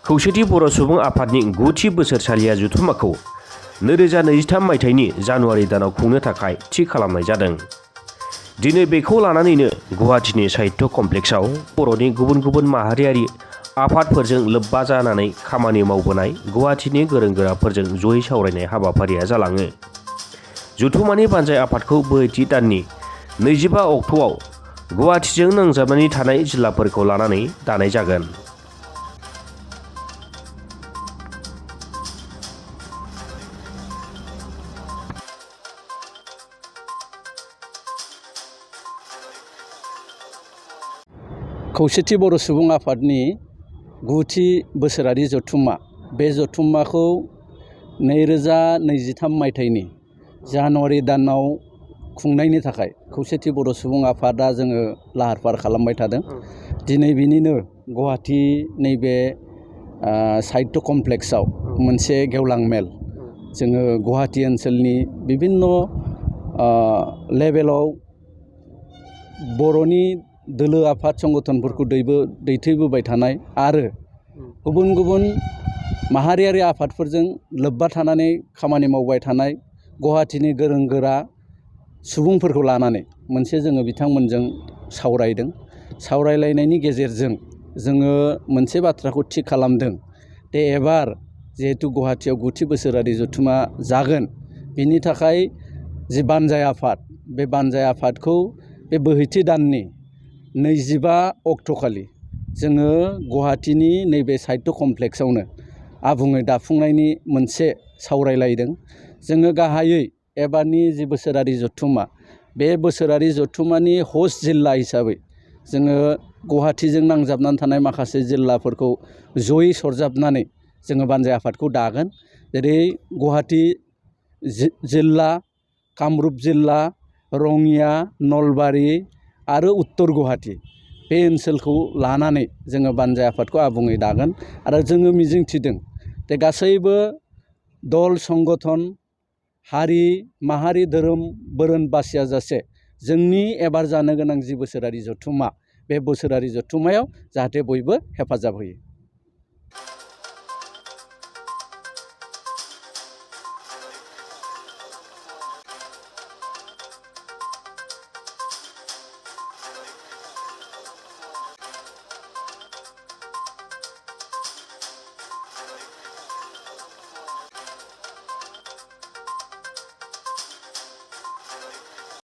खौसेथि बर' सुबुं आफादनि 9थि बोसोरसालिया जथुम्माखौ 2023 मायथाइनि जानुवारि दानाव खुंनो थाखाय थि खालामनाय जादों। दिनै बेखौ लानानैनो गुवाहाटीनि साहित्य कमप्लेक्सआव बर'नि गुबुन गुबुन माहारियारि आफादफोरजों लोब्बा जानानै खामानि मावबोनाय गुवाहाटीनि गोरों गोराफोरजों जयै सावरायनाय हाबाफारिया जालाङो। जथुम्मानि बानजाय आफादखौ बोहैथि दाननि 25 अक्ट'आव गुवाहाटीजों नांजाबनानै थानाय जिल्लाफोरखौ लानानै दानाय जागोन। खौसेथि बर' सुबुं आफादनि 9थि बोसोरारि जथुम्मा बे जथुम्माखौ 2023 मायथाइनि जानुवारि दानाव खुंनायनि थाखाय खौसेथि बर' सुबुं आफादा जोङो लाहार फाहार खालामबाय थादों। दिनै बिनिनो गुवाहाटी नैबे साहित्य कमप्लेक्सआव मोनसे गेवलां मेल जोङो गुवाहाटी ओनसोलनि बिभिन्न लेभेलाव बर'नि दोलो आफाद संगठनफोरखौ दैथायबोबाय थानाय आरो गुबुन गुबुन माहारियारि आफादफोरजों लोब्बा थानानै खामानि मावबाय थानाय गुवाहाटीनि गोरों गोरा सुबुंफोरखौ लानानै मोनसे जोङो बिथांमोनजों सावरायदों। सावरायलायनायनि गेजेरजों जोङो मोनसे बाथ्राखौ थि खालामदों दे एबार जिहेतु गुवाहाटीयाव 9थि बोसोरारि जथुम्मा जागोन, बिनि थाखाय जि बानजाय आफाद बे बानजाय आफादखौ बे बोहैथि दाननि 25 अक्ट'खालि जोङो गुवाहाटीनि नैबे साहित्य कमप्लेक्सआवनो आबुङै दाफुंनायनि मोनसे सावरायलायदों। जोङो गाहायै एबारनि जि बोसोरारि जथुम्मा बे बोसोरारि जथुम्मानि हस्ट जिल्ला हिसाबै जोङो गुवाहाटीजों नांजाबनानै थानाय माखासे जिल्लाफोरखौ जयै सरजाबनानै जोङो बानजाय आफादखौ दागोन। जेरै गुवाहाटी जिल्ला, कामरुप जिल्ला, रङिया, नलबारि आरो उत्तर गुवाहाटी बे ओनसोलखौ लानानै जोङो बानजाय आफादखौ आबुङै दागोन आरो जोङो मिजिंथिदों जे गासैबो दल संगठन हारि माहारि धोरोम बोरोन बासियाजासे जोंनि एबार जानो गोनां जि बोसोरारि जथुम्मा बे बोसोरारि जथुम्मायाव जाहाथे बयबो हेफाजाब होयो।